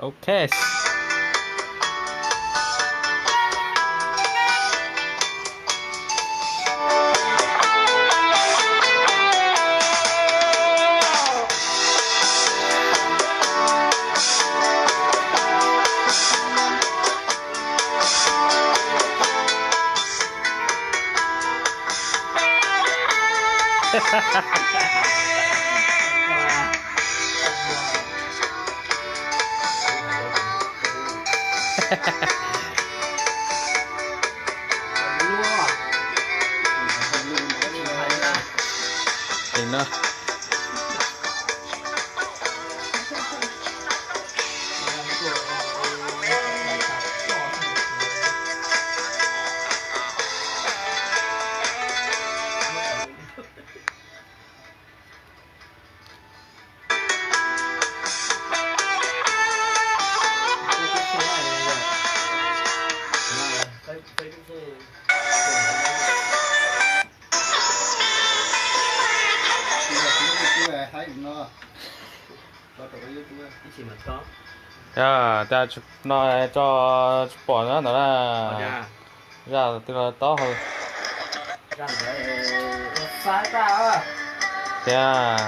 Ok. Cas no tso tsis pom na ntawd na. Zaj twg los taub hau tiag.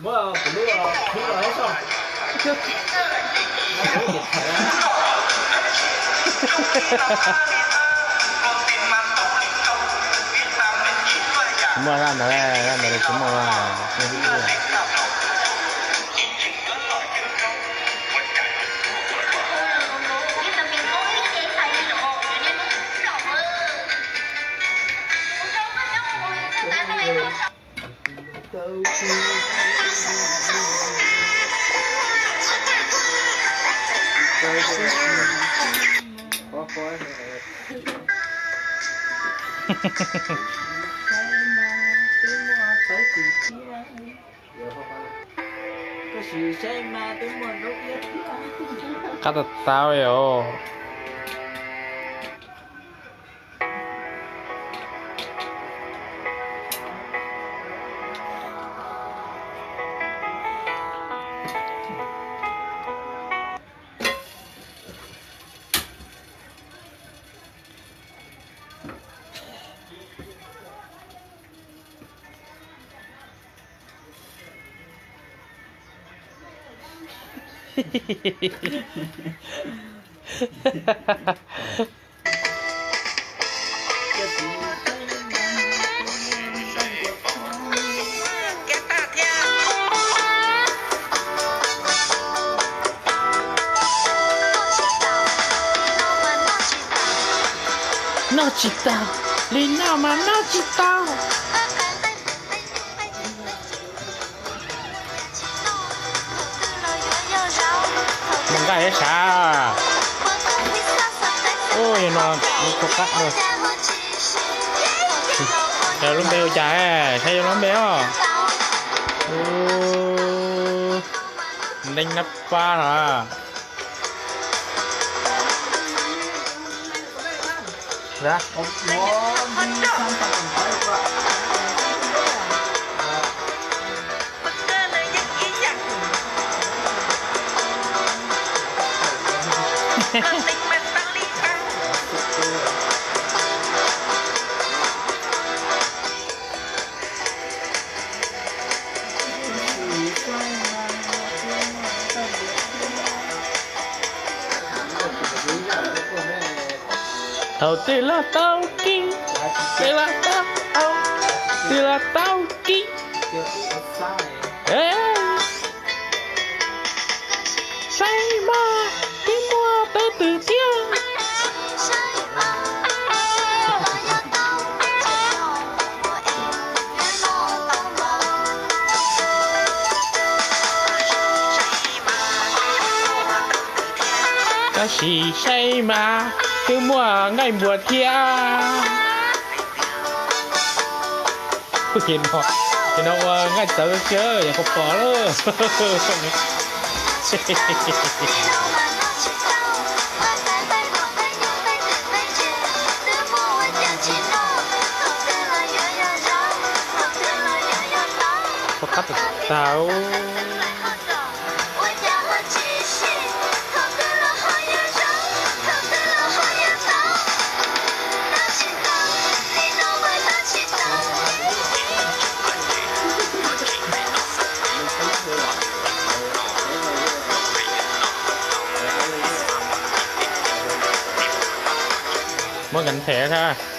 Muab kuv lub khib los ib tso. Tsis muaj zaj ntawd, zaj ntawd tsis muaj. Qab tau tau os. Noj tsis tau, li no mas noj tsis tau. Mus nqaij ib sav. Ub, yog no lub kua qab no. Yog lub npe ua cas, saib yog lub npe os. Ub, nteeb nab pab no. Thaum twg los tau kis, twg los tau, twg los tau kis. Saib mas, twb muaj tau twg thiab. Tab sis saib mas, twb muaj nqaij npuas thiab. Ces no ua nqaij txawv kiag, yog koj pom lawm. Koj qab tag tag. Muab kab them thiab.